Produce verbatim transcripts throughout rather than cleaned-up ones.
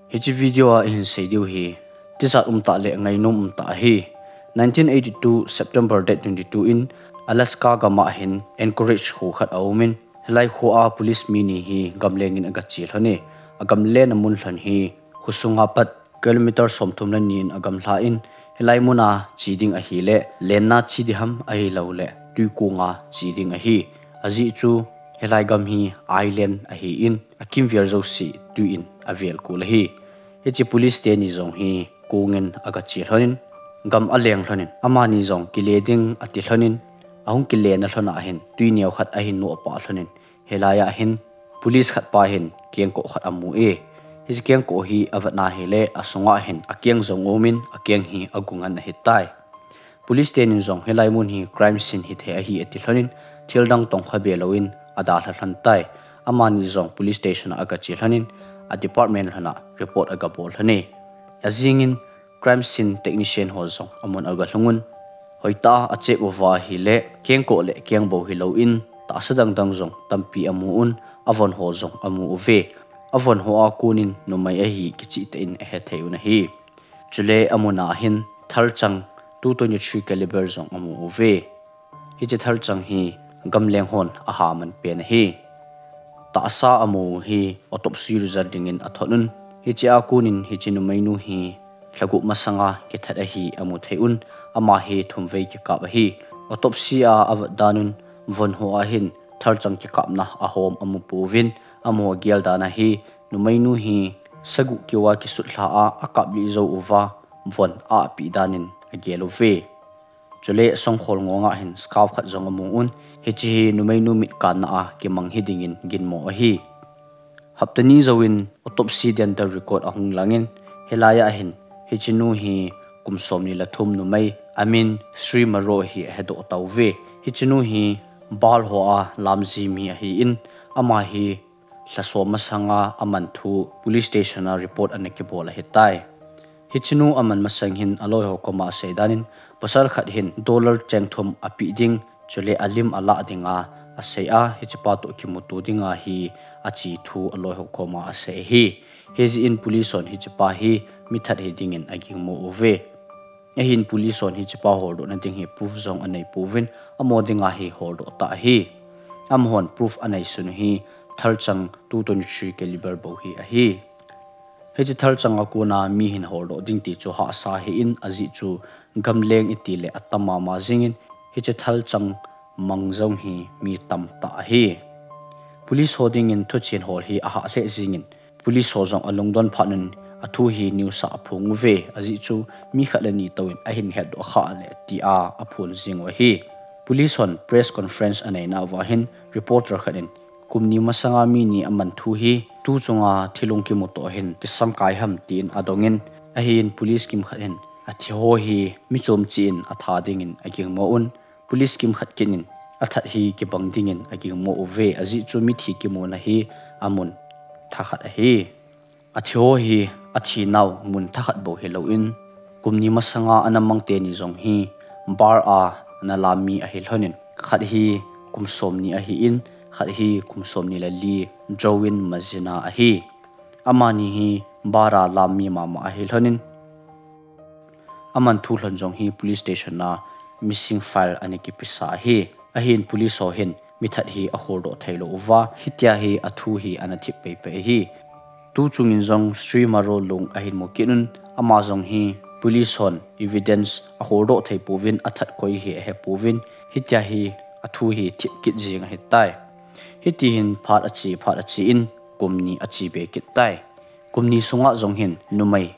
Hiche video a ihin sei diu hi tijat umtah le ngainom umtah ahi. Nineteen eighty-two September date twenty-two in Alaska gam a hin Anchorage kho khat aumin, hilai kho a police mi ni hi gamleng in aga che lhon e. Agamlen a mun lhon hi khosunga pat kilometer somthum le ni in agamlha in, hilai mun a che ding ahile lenna che ding ham ahilouleh tuikong a che ding ahi. Ajeh chu hilai gam hi island ahin, akimvel jouse tui in avel kul ahi. Hiche police teni jong hi kong in aga che lhon in, gam aleng lhon in, amani jong kile ding ati lhon in, ahung kile na lhon a hin tui neo khat ahin nohpah lhon in, hilai a hin police khat pa hin kengkoh khat amu e. Hiche kengkoh hi avet na hile asunga hin akeng jong umin, akeng hi agu ngen ahitai. Police tenin jong hilai mun hi crime scene hithei ahi ati lhon in, thildang tongkha be louvin adalha lhon tai. Amani jong police station a aga che lhon in, a department lhon a report aga bol lhon e. Ajing in crime scene technician ho jong amun aga lhung un, hoitah a acheck uva ahile kengkoh le kengbou hilouvin, tahsa dangdang jong tampi amu un, avon ho jong amu uve. Avon ho a kon in numei ahi kicheh tah in ahethei un ahi. Chule amun a hin thalchang two twenty-three caliber jong amu uve. Hiche thalchang hi gamleng hon aha man pen ahi. Tahsa amu u hi autopsy result dingin athot un, hiche a kon in hiche numeinu hi lhagup masanga kithat ahi amu thei un, ama hi thumvei kikap ahi. Autopsy a avet dan un, von ho a hin thalchang kikapna ahom amu pouvin, amaho gel dan a hi numeinu hi saguh keu a kisutlha a akaplih jou uva von a apeh dan in agel uve. Chule songkhol ngong a hin scarf khat jong amu un, hiche hi numeinu mit kanna a kimang hiding in ginmo ahi. Hapta ni jouvin autopsy dental record ahung lang in, hilai a hin hiche nu hi kum somni le thum numei, amin Sri Maro hi ahedoh tauve. Hiche nu hi bar ho a lamji mi ahin, ama hi lha som masanga aman thu police station a report ana kibol ahitai. Hiche nu aman masang hin aloi ho koma asei dan in, pasal khat hin dollar cheng thum apeh ding, chule alim alah dinga asei a, hichepa toh kimuto dinga hi ache thu aloi ho koma asei ahi. Hijeh in police hon hichepa hi mithat hiding in agingmo uve. Ahin police hon hichepa holdohna ding hi proof jong anei pouvin, amaho dinga hi holdoh tah ahi. Amahon proof anei sun u hi thalchang two twenty-three caliber bou hi ahi. Hiche thalchang a kona mi hin holdoh ding ti chu hahsa ahin, ajeh chu gamleng iti le atam mama jing in, hiche thalchang mang jong hi mi tamtah ahi. Police ho dingin thuchen hol hi ahah lheh jing in, police ho jong alungdon phat un athu hi news a aphong uve, ajeh chu mi khat le ni touvin ahin hetdoh khah le tia aphon jing u ahi. Police hon press conference aneina uva hin reporter khat in, kum ni masanga mi ni aman thu hi tu chunga thilung kimu toh hin kisam kai ham tin adong in, ahin police kimkhat hin athi ho hi mi chom cheh in atha dingin agingmo un, police kimkhat kit in athat hi kibang dingin agingmo uve, ajeh chu mithi kimuna hi amun thakhat ahi. Athi ho hi athinau mun thakhat bou hilouvin, kum ni masanga ana mang teni jong hi bar a ana lam mi ahi lhon in, khat hi kum somni ahin, khat hi kum somni le li, Join Mazina ahi. Amani hi bar a lam mi mama ahi lhon in, aman thu lhon jong hi police station a missing file ana kipehsa ahi. Ahin police ho hin mithat hi aholdoh theilou uva, hitia hi athu hi ana thip peipei ahi. Tu chungin jong Sri Maro lung ahin mu kit un, ama jong hi police hon evidence aholdoh thei pouvin, athat koi hi ahe pouvin, hitia hi athu hi thip kit jing ahitai. Hiti hin phat ache, phat ache in kum ni ache be kit tai. Kum ni sunga jong hin numei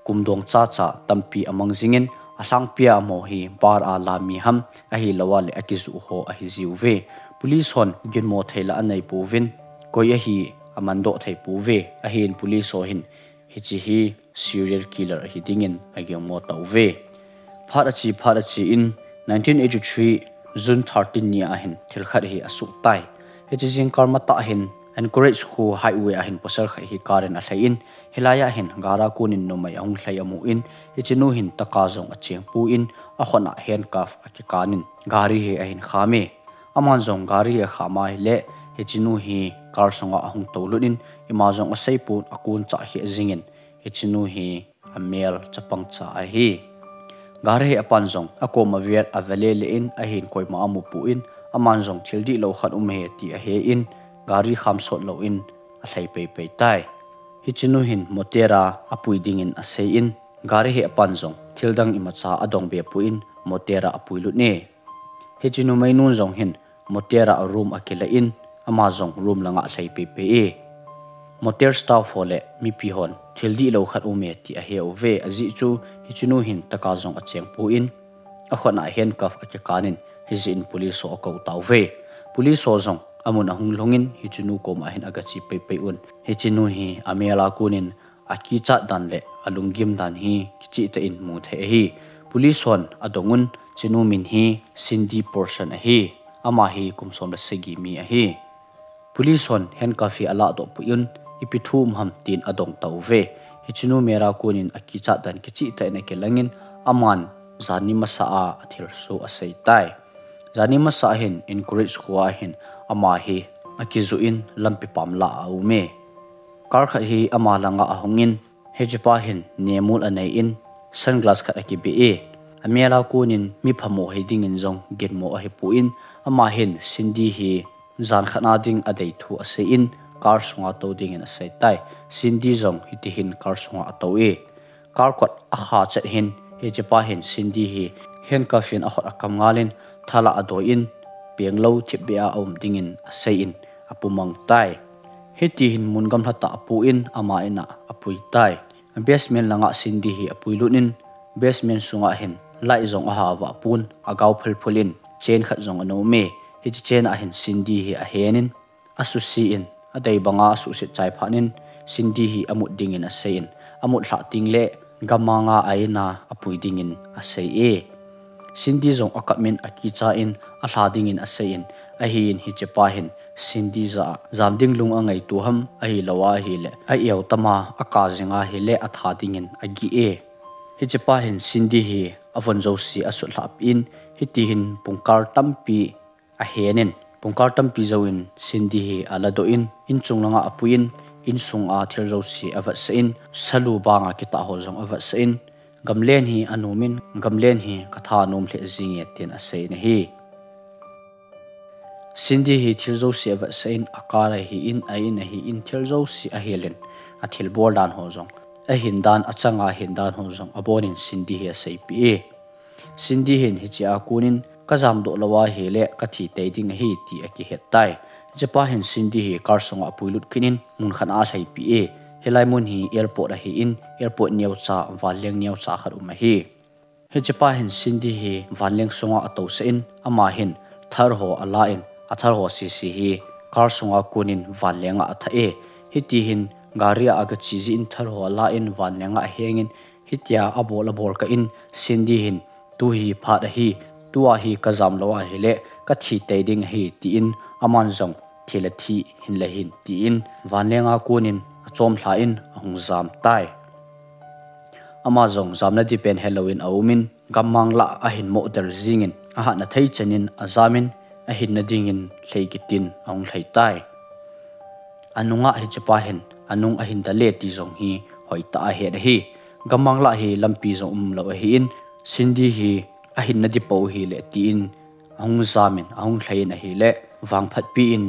kum dong chacha tampi amang jingin, alhangpia amaho hi bar a lam mi ham, ahilouleh akijuh ho ahi jiuve. Police hon ginmo thei la anei pouvin, koi ahi amandoh thei pouve. Ahin police ho hin hiche hi serial killer ahi dingin agingmo tauve. Phat ache, phat ache in nineteen eighty-three June thirteen ni a hin thil khat hi asuh tai. Hiche jingkah matah hin Anchorage kho highway a hin pasal khat hi car in alhai in, hilai a hin gari a kon in numei ahung lhai amu in, hiche nu hin taka jong acheng pon, akhut a handcuff akikan in gari hi ahin kham e. Aman jong gari hi akham a ahile, hiche nu hi car sunga ahung toulut in, ima jong asei pon akon chah kheh jingin, Hichenu hi amel chapang cha ahi. Gari hi apan jong akoma vet avelele in ahin koima amupon aman jong thil dihlou khat um ahi ti ahen gari kham sot louvin alhai peipei tai. Hichenu hin motel a apui dingin aseiyin gari hi apan jong thil dang imacha adong be pon motel a apui lut e. Hichenu meinun jong hin motel a room akilah in ama jong room langa alhai peipei e. Motel staff ho le mipi hon thil dihlou khat um e ti ahe uve ajeh chu hichenu hin taka jong acheng pon akhut a handcuff akikan in hijeh in police ho akou tauve. Police ho jong amun ahung lhungin hichenu koma hin agache peipei un hichenu hi amel a konin akichat dan le alunggim dan hi kichehtah in mu thei ahi. Police hon adong un chenu min hi Cindy Pearson ahi. Ama hi kum som le sagi mi ahi. Police hon handcuff hi alahdoh poi un ipi thu um ham tin adong tauve. Hichenu mel a konin akichat dan kichehtah in akilangin aman janhi masa a athilsoh asei tai. Janhi masa hin Anchorage khoa hin ama hi akijoh in lampi pam lah a aum e. Car khat hi ama langa ahungin hichepa hin nemul aneiyin sunglass khat akibe e. Amel a konin mi phamo hidingin jong ginmo ahipon ama hin Cindy hi jan khat a ding adei thu aseiyin car sunga tou dingin asei tai. Cindy jong hitihin car sunga atou e. Car kot akha chet hin hichepa hin Cindy hi handcuff in akhut akam ngalin thal a adoiyin penglou thipbeh a aum dingin aseiyin apumang tai. Hitihin mun gamlha tah a apon ama in a apui tai. Basement langa Cindy hi apui lut in basement sunga hin light jong aha vah pon agao phulphul in chain khat jong ana um e. Hiche chain a hin Cindy hi ahenin asusen adei banga asuhset chai phat in Cindy hi amut dingin aseiyin amut lhah tengle gammang a a-in a apui dingin asei e. Cindy jong akap in akicha in alha dingin aseiyin ahin hichepa hin Cindy jah a jam ding lung angaito ham ahilou ahile a-eu tama aka jing ahile atha dingin agih e. Hichepa hin Cindy hi avon jouse asutlhah peh in hitihin pungkal tampi ahenin pungkal tampi jouvin Cindy hi aladoh in inchung langa apuiyin insunga thil jouse avetsah in salu banga kitah ho jong avetsah in gamlen hi anomin gamlen hi katha anom lheh jinge tin aseiyin ahi. Cindy hi thil jouse avetsah in a car ahin a-in ahin thil jouse ahilin athilbol dan ho jong ahin dan achanga ahin dan ho jong abonin Cindy hi aseipeh e. Cindy hin hichea konin kajamdoh lou ahile kathi tei ding ahi ti akihet tai. Hichepa hin Cindy hi car sunga apui lut kit in mun khat a alhaipi e. Hilai mun hi airport ahin airport neocha vanleng neocha khat um ahi. Hichepa hin Cindy hi vanleng sunga atousah in ama hin thal ho alan athal ho sese hi car sunga konin vanlenga athah e. Hitihin gari a agache jeh in thal ho alan vanlenga ahengin hitia abol abol kah in Cindy hin tu hi phat ahi, tua hi kajam lou ahile kathi tei ding ahi tin aman jong thil athi hinla hin tin vanlenga konin achomlha in ahung jam tai. Ama jong jamna dipen helouvin aumin gammang lah ahin moh der jingin ahatna thei chenin ajamin ahinna dingin lhei kitin ahung lhai tai. Anunga hichepa hin anung ahin dale ti jong hi hoitah a ahet ahi. Gammang lah hi lampi jong umlou ahin Cindy hi ahinna dipou hile tin ahung jamin ahung lhai in ahile vangphatpi in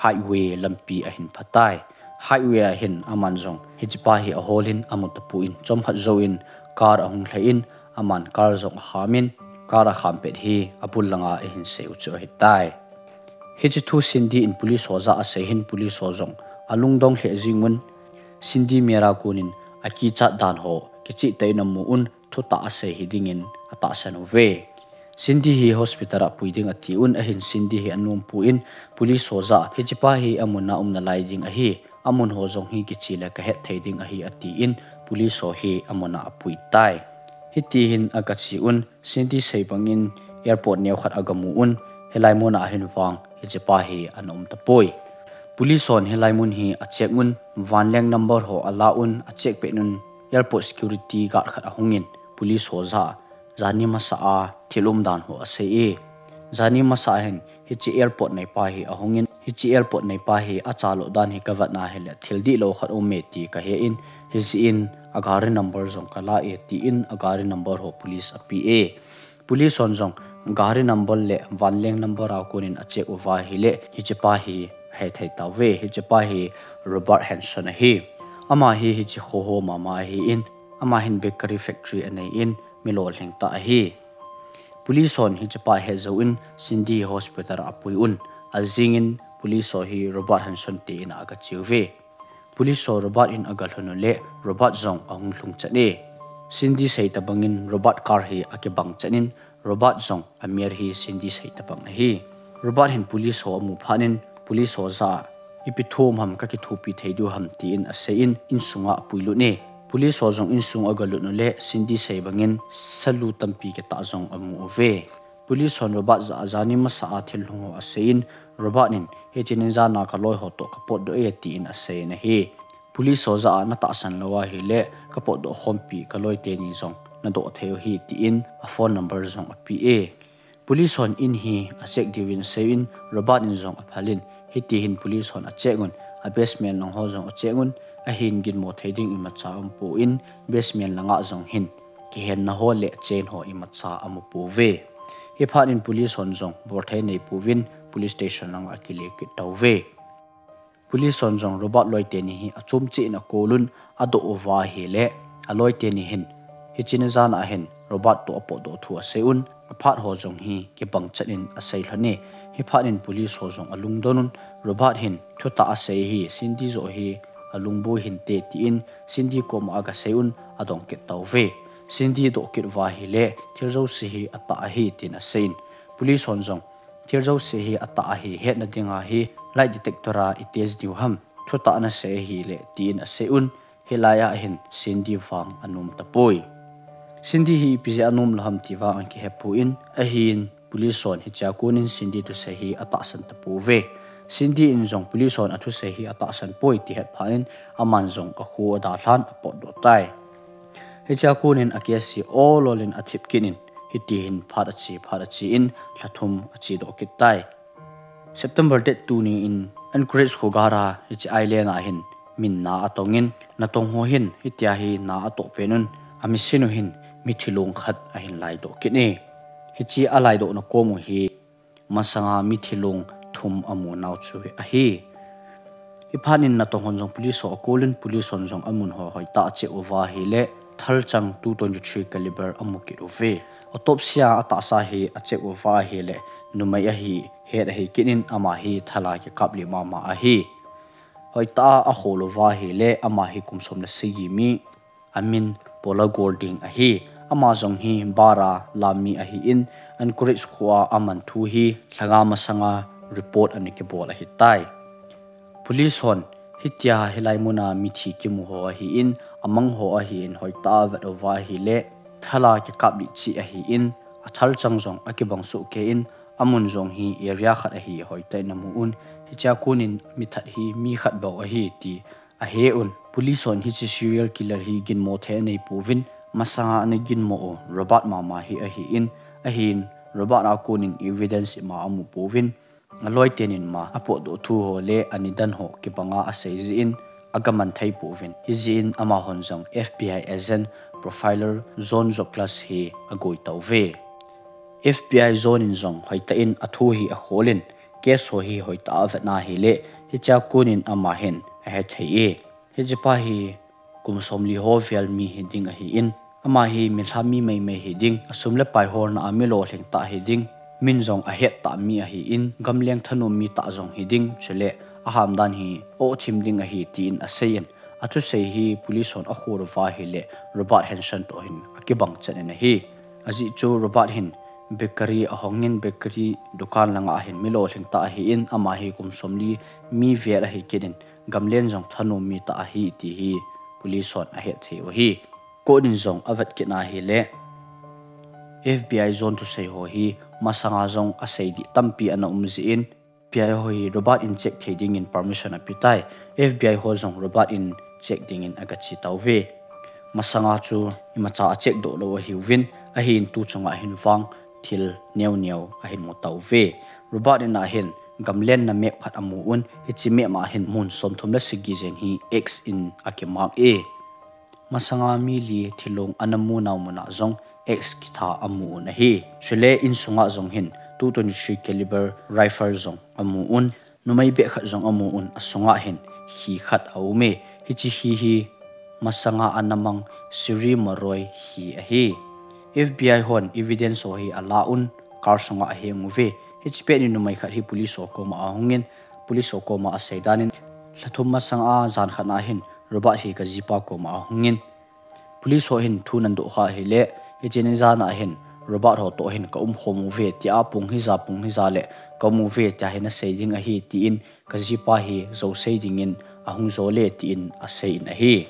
highway lampi ahin phatai. Highway a hin aman jong hichepa hi aholin amu tapon chomkhat jouvin car ahung lhai in aman car jong akhamin car akham pet hi abul langa ahin seiyu chu ahitai. Hiche thu Cindy in police ho jah a asei hin police ho jong alungdong lheh jingun Cindy mel a konin akichat dan ho kichehtah in amun thutah asei hidingin atahsan uve. Cindy hi hospital a pui ding atiun ahin Cindy hi anompon police ho jah a hichepa hi amun a um nalai ding ahi, amun ho jong hi kiche le kahet thei ding ahi atin police ho hi amun a apui tai. Hitihin agache un Cindy sei bangin airport neokhat agamun hilai mun a hin vang hichepa hi ana um tapoi. Police hon hilai mun hi acheck un vanleng number ho alaun acheck pet un airport security guard khat ahungin police ho jah a janhi masa a thil umdan ho asei e. Janhi masa a hin hiche airport neipa hi ahungin Hiche airport neipa hi achalut dan hi kavet na hile thil dihlou khat aume ti kahe in, hijeh in agari number jong kala e tin agari number ho police ape e. Police hon jong gari number le vanleng number a konin acheck uva ahile hichepa hi ahethei tauve, hichepa hi Robert Hanson ahi. Ama hi hiche kho ho mama ahin, ama hin bakery factory anei in, mi lolhing tah ahi. Police hon hichepa ahet jouvin Cindy hospital a apui un, ajing in police ho hi Robert Hanson te in a agache uve. Police ho Robert in agalhun ule Robert jong ahung lhung chan e. Cindy sei tobangin Robert car hi akibang chan in, Robert jong amel hi Cindy sei tobang ahi. Robert hin police ho amu phat in police ho jah a, ipi thu um ham, kakithopi thei diu ham tin asei in, insunga apuilut e. Police ho jong insung agalut ule Cindy sei bangin salu tampi kitah jong amu uve. Police hon Robert jah a jani masa a thil lhung ho asei in, Robert in, hiche ni jan a kaloi ho toh kapotdoh e tin asei in ahi. Police ho jah a natahsan lou ahile kapotdoh khompi kaloi teni jong nadoh thei u ahi tin a phone number jong ape e. Police hon in hi acheck diuvin asei in, Robert in jong aphal in, hiti hin police hon acheck un, a basement lang ho jong acheck un, ahin ginmo thei ding imacha aumpon, basement langa jong hin kihenna ho le chain ho imacha amu pouve. Hiphat in police hon jong bolthei anei pouvin police station langa akile kit tauve. Police hon jong Robert loi teni hi achom cheh in akou un, adoh uva ahile aloi teni hin hiche ni jan a hin Robert toh apotdoh thu asei un, aphat ho jong hi kibang chan in asei lhon e. Hiphat in police ho jong alungdon un, Robert hin thutah asei ahi, Cindy joh hi alungboi hinte tin Cindy koma agasei un, adong kit tauve. Cindy adoh kit uva ahile thil jouse hi atah ahi tin asei in, police hon jong thil jouse hi atah ahi hetna dinga hi lie detector a itest diu ham, thutah nasei ahile tin asei un, hilai a hin Cindy vang anom tapoi. Cindy hi ipi jeh a anom lou ham ti vang akihepon, ahin police hon hichea konin Cindy thusei hi atahsan tapouve. Cindy in jong police hon athusei hi atahsan poi ti ahet phat in aman jong akho adalhan apotdoh tai. Hichea konin a case hi ol ol in athip kit in, hiti hin phat ache phat ache in lha thum achedoh kit tai. September date two ni in Anchorage khogah a hiche island a hin min na atong in, natong ho hin hitia hi na atoh pen un, amisin u hin mithi long khat ahin laidoh kit e. Hiche alaidohna kom u hi masanga mithi long thum amu nau chu ahi. Hiphat in natong hon jong police ho akou in, police hon jong amun ho hoitah a acheck uva ahile thalchang two twenty-three caliber amu kit uve. Autopsy a atahsa hi acheck uva ahile numei ahi het ahi kit in, ama hi thal a kikap lih mama ahi. Hoitah a akhol uva ahile ama hi kum som le sagi mi, amin Paula Golding ahi. Ama jong hi bar a lam mi ahin, Anchorage khoa aman thu hi lha nga masanga report ana kibol ahitai. Police hon hitia hilai muna mithi kimu ho ahin, amang ho ahin hoitah a avet uva ahile thal a kikap lih cheh ahin, athalchang jong akibang sohkei in, amun jong hi area khat ahi hoitah in amu un, hichea konin mithat hi mi khat bou ahi ti ahe un. Police hon hiche serial killer hi ginmo thei anei pouvin, masanga ana ginmo u Robert mama hi ahin, ahin Robert a konin evidence ima amu pouvin, aloi tenin ama apotdoh thu ho le anidan ho kibanga asei jeh in aga man thei pouvin, hijeh in amahon jong F B I agent profiler John Douglas hi agoi tauve. F B I John in jong hoitah in athu hi akhol in, case ho hi hoitah a avet na ahile hichea konin ama hin ahethei e. Hichepa hi kum somli ho vel mi hiding ahin, ama hi milham mi meimei hiding, asum le pai holna a mi lolhing tah hiding, min jong ahet tah mi ahin, gamleng thanom mi tah jong hiding, chule ahamdan hi ohthim ding ahi tin asei in, athusei hi police hon akhol uva ahile Robert Hanson toh hin akibang chan in ahi. Ajeh chu Robert hin bakery ahong in, bakery dukan langa hin mi lolhing tah ahin, ama hi kum somli mi vel ahi kit in, gamlen jong thanom mi tah ahi ti hi police hon ahethei u ahi. Court in jong avet kit na ahile F B I John thusei ho hi masanga jong asei dih tampi ana um jeh in, F B I ho hi Robert in check thei dingin permission apetai. F B I ho jong Robert in check dingin agache tauve. Masanga chu imacha acheck doh lou ahiuvin, ahin tu chunga hin vang thil neo neo ahin mu tauve. Robert in ahin gamlen na map khat amu un, hiche map a hin mun somthum le sagi jen hi X in akimark e. Masanga mi li thilong ana mu nau mun a jong X kitha amu un ahi. Chule insunga jong hin two twenty-three caliber rifle jong amu un, numei beh khat jong amu un, asunga hin khi khat aum e. Hiche khi hi masanga ana mang Siri Maroi khi ahi. F B I hon evidence ho hi ala un car sunga aheng uve. Hiche pet in numei khat hi police ho koma ahungin, police ho koma asei danin, lha thum masanga jan khat na hin Robert hi ka jipa koma ahungin, police ho hin thu nan doh kha ahile, hiche ni jan a hin Robert ho toh hin ka umkhom uve, tia pung hija pung hija le ka um uve tia hin asei ding ahi, tin ka jipa hi jou sei dingin ahung jo le, tin asei in ahi.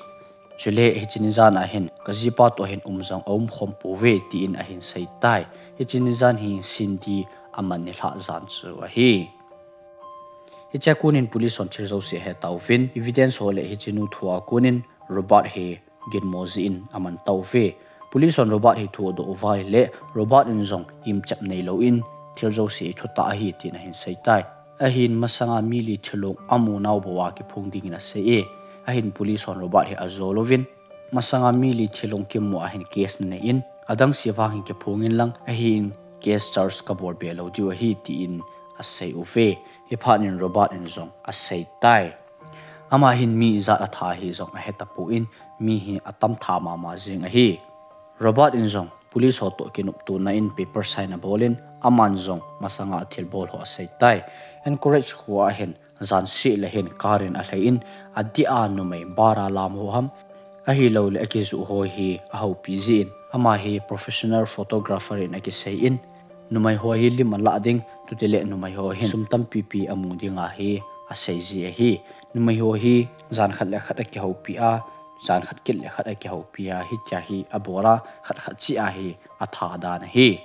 Chule hiche ni jan a hin ka jipa toh hin um jong aumkhom pouve, tin ahin sei tai. Hiche ni jan hi Cindy aman nilhah jan chu ahi. Hichea konin police hon thil jouse ahe tauvin, evidence ho le hiche nu thu a konin Robert hi ginmo jeh in aman tauve. Police hon Robert hi thu adoh uva ahile, Robert in jong imchep neilou in thil jouse hi thutah ahi, tin ahin sei tai. Ahin masanga mi li thilong amu nau bou a kiphong dingin asei e. Ahin police hon Robert hi ajol uvin, masanga mi li thilong kimu a hin case nanei in, adang se vang hin kiphong in lang, ahin case charge kabol be lou diu ahi, tin asei uve. Hiphat in Robert in jong asei tai. Ama hin mi ijat atha hi jong ahe tapon, mi hi atam tha mama jeng ahi. Robert in jong police ho toh kinoptona in paper sign abolin, aman jong masanga athilbol ho asei tai. Anchorage khoa hin jan seh le hin car in alhai in, adeh a numei bar a lam ho ham, ahilouleh akijoh ho hi ahoupi jin, ama hi professional photographer in akisei in, numei ho hi lim alah ding, chutile numei ho hin sum tampipi amu ding ahi, asei ji ahi. Numei ho hi jan khat le khat akihoupi a, jan khat kit le khat akihoupi a, hitia hi abol a, khat khat cheh a hi atha dan ahi.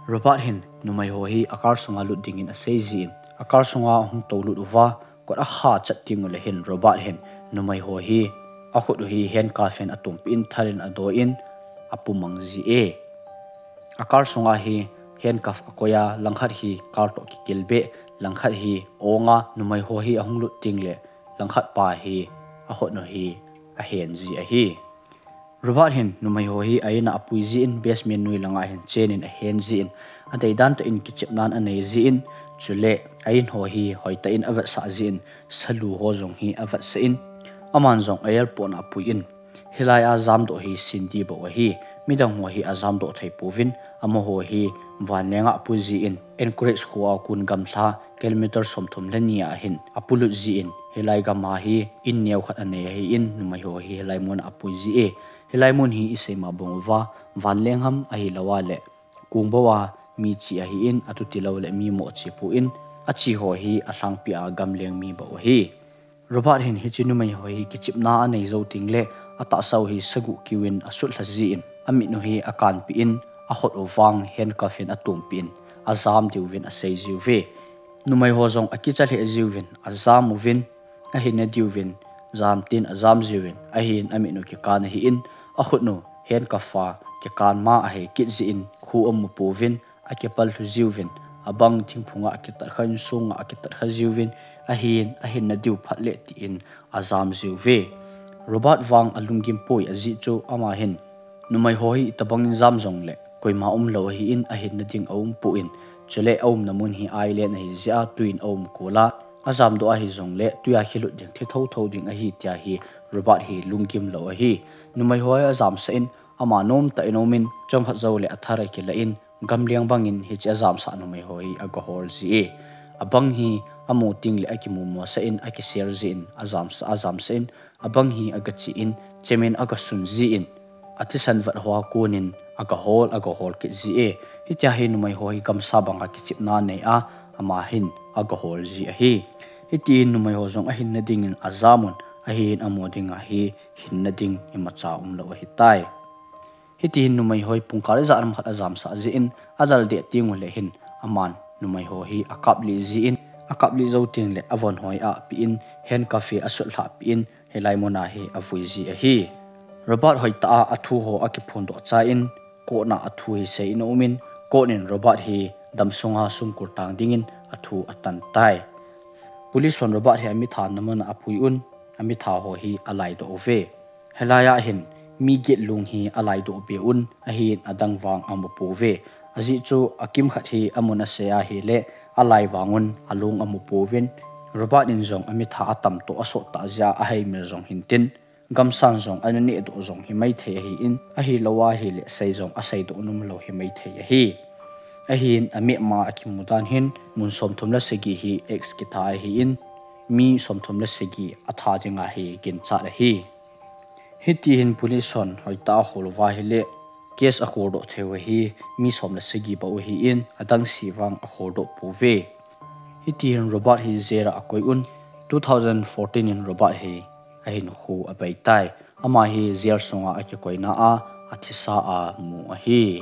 Robert hin numei ho hi a car sunga lut dingin asei jin, a car sunga ahung toulut uva, kot akha chat teng ule hin Robert hin numei ho hi akhut u hi handcuff in atumpi in, thal in adoi in, apumang ji e. A car sunga hi handcuff akoi a, langkhat hi car toh kikilbeh, langkhat hi ong a, numei ho hi ahung lut teng le langkhat pa hi akhut u hi ahen ji ahi. Robert hin numei ho hi a-in a apui jin, basement noi langa hin chenin ahen jin, adeidan tah in kichepnan anei jin, chule a-in ho hi hoitah in avetsah jin, salu ho jong hi avetsah in, aman jong a-airport a apui in, hilai a jamdoh hi Cindy bou ahi, midang ho hi ajamdoh thei pouvin, amaho hi vanlenga apui jin, Anchorage khoa kon gamla kilometer somthum le ni a hin apolut jin, hilai gam a hi in neo khat anei ahin, numei ho hi hilai mun a apui ji e. Hilai mun hi isei ma bang uva, vanleng ham ahilou a le kong bou a mi che ahin, atuti lou le mi mo che pon, ache ho hi alhangpi a gamleng mi bou ahi. Robert hin hiche numei ho hi kichepna anei jou teng le, atahsa u hi saguh kiu in asutlha jin, amit u hi akanpi in, akhut u vang handcuff in atumpi in, ajam diuvin asei jiuve. Numei ho jong akicha lheh jiuvin, ajam uvin, ahinna diuvin, jam tin ajam jiuvin, ahin amit u kikan ahin, akhut u handcuff a kikan ma ahi kit jin, khu amu pouvin, akipal lhu jiuvin, abang thingphunga akitat kha, insung a akitat kha jiuvin, ahin, ahinna diu phat le tin ajam jiuve. Robert vang alunggim poi ajeh chu ama hin, numei ho hi itobang in jam jong le koima umlou ahin, ahinna ding aum pon, chule aumna mun hi island ahi jeh a tui in aum kol a, ajamdoh ahi jong le tui a kilut ding, thi thotho ding ahi tia hi Robert hi lunggim lou ahi. Numei ho hi ajamsah in, ama nomtah in aumin, chomkhat jou le athar akilah in, gamleng bangin hiche ajamsah numei ho hi agahol ji e. Abang hi amu teng le akimumo sah in, akisel jin, ajamsah, ajamsah in, abang hi agache in, chemin agasun jin, athisan vat hoa konin agahol, agahol kit ji e. Hitia hi numei ho hi gamsa banga kichepna anei a, ama hin agahol ji ahi. Hitin numei ho jong ahinna dingin ajam un, ahin amu dinga hi hinna ding imacha umlou ahitai. Hitihin numei ho hi pungkal ijat ham khat ajamsah jin, adal deh teng ule hin, aman numei ho hi akaplih jin, akaplih jou teng le avon ho hi ahpeh in, handcuff hi asutlhah peh in, hilai mun a hi avui ji ahi. Robert hoitah a athu ho akiphondoh chai in, court a athu hi sei in aumin, court in Robert hi damsunga sumkul tang dingin athu atan tai. Police hon Robert hi amitha na mun a apui un, amitha ho hi alaidoh uve. Hilai a hin mi get lung hi alaidoh be un, ahin adang vang amu pouve. Ajeh chu akimkhat hi amun asei ahile, alai vang un alung amu pouvin, Robert in jong amitha atam toh asot tah jeh a aheimil jong hintin, gamsan jong ana nehdoh jong hi maithei ahin, ahilou ahile sei jong aseidoh nom lou hi maithei ahi. Ahin amehma akimu dan hin mun somthum le sagi hi X kitha ahin, mi somthum le sagi atha dinga hi ginchat ahi. Hiti hin police hon hoitah a ahol uva ahile, case akholdoh theiu ahi, mi som le sagi bou ahin, adang se vang akholdoh pouve. Hiti hin Robert hi jail a akoi un, two thousand fourteen in Robert hi ahinkho abeitai. Ama hi jail sunga akikoina a, athisa amu ahi.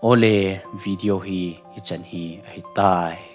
Ole, video hi hichan hi ahitai.